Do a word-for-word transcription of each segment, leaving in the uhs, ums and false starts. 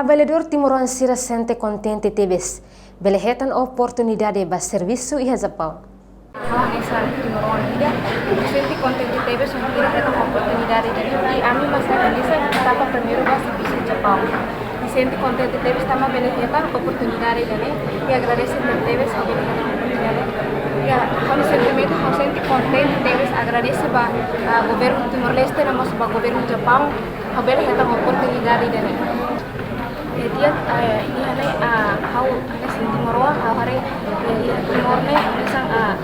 Traballadór timoroan sira sente kontente tebes, bele hetan oportunidade ba servisu iha Japaun. Ha'u hanesan timoroan ida, sente kontente tebes, ha'u bele hetan oportunidade ida-ne'e. I ami mós hanesan etapa primeiru ba servisu Japaun. I sente kontente tebes tanba bele hetan oportunidade ida-ne'e. I agradese tebes ha'u bele hetan oportunidade. Ya, ha'u-nia sentimentu, ha'u sente kontente tebes, agradese ba, ah, governu Timor-Leste, no mós ba governu Japaun, ha'u bele hetan oportunidade ida-ne'e. Jadi, eh, iha ne'e, ah, ha'u hanesan timoroan, ha'u haree, eh, iha Timor ne'e, hanesan, ah,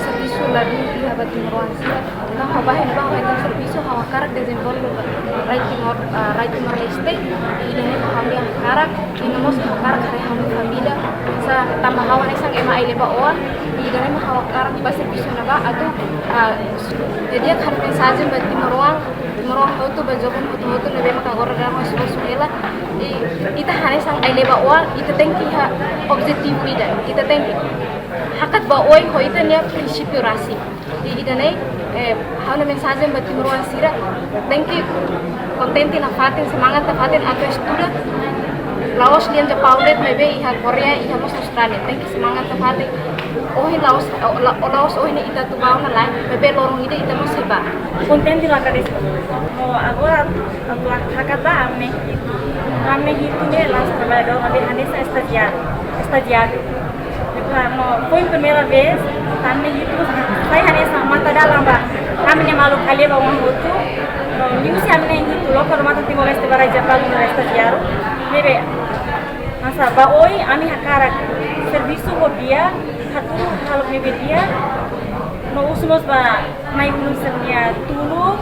servisu ladún iha ba timoroan sira. Entaun ha'u bá iha ne'ebá, ha'u hetan servisu, ha'u hakarak dezenvolve ba rai Timor, ah, rai Timor-Leste, i ida-ne'e ha'u-nia hakarak, i no mós ha'u hakarak haree ha'u-nia família, sa tanba ha'u hanesan ema ai-leba-oan, i ida-ne'e mak ha'u hakarak bá servisu iha ne'ebá, atu, ah, jadi ha'u-nia mensajen ba timoroan, timoroan hotu, ba joven hotu-hotu ne'ebé maka agora daudaun esforsu hela. I ita hanesan ai-leba-oan, ita tenke iha objetivu ida, ita tenke hakat ba oin ho ita-nia prinsípiu rasik. I ida-ne'e, eh, ha'u-nia mensajen ba timoroan sira, tenke kontente nafatin, semangat nafatin atu estuda, la'ós lian Japaun de'it, maibé iha Koreia, iha mós Austrália, tenke semangat nafatin. Ohin la'ós, la-, la'ós ohin ita atu bá ona lai, maibé loron ida ita mós sei bá. Kontente no agradese. No agora atu hakat ba ami-nia hitu. Ami-nia hitu ne'e la'ós traballadór, ami hanesan estajiáriu. Estajiáriu. Depois, no, foin primeira vez, ami-nia hitu sai hanesan mata-dalan ba ami-nia maluk ai-leba-oan hotu. No, liuhusi ami-nia hitu loke odamatan Timor-Leste ba rai Japaun nu'udar estajiáriu. Ne'ebé, hanesan ba oin ami hakarak servisu ho di'ak, hatudu hahalok ne'ebé di'ak, no husu mós ba na'i-ulun sira-nia tulun,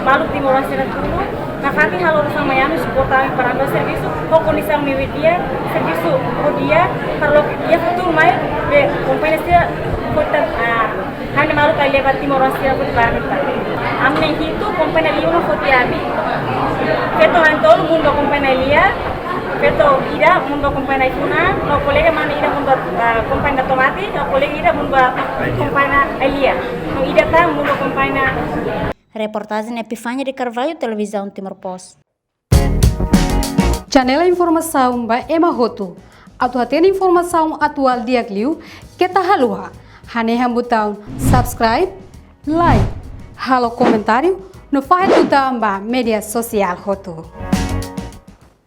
maluk timoroan sira-nia tulun, nafatin halo orasaun mai ami, suporta ami para ami bá servisu ho kondisaun ne'ebé di'ak, servisu ho di'ak, para loke iha futuru mai, be kompañia sira foti tan, ah, ami-nia maluk ai-leba timoroan sira foti tan. Ami na'in hitu, kompañia liu ona foti ami. Feto na'in tolu monu ba kompañia Elia, feto ida monu ba kompañia Ifuna, no kolega mane ida monu ba, ah, kompañia Tomate, no kolega ida monu ba kompañia Elia. No ida tan monu ba kompañia. Reportajen Epifania de Carvalho, Televizaun Timor Post. Janela informasaun ba ema hotu. Atu hatene informasaun atuál di'ak liu, keta haluha hanehan butaun subscribe, like, halo komentáriu, no fahe tutan ba média sosiál hotu.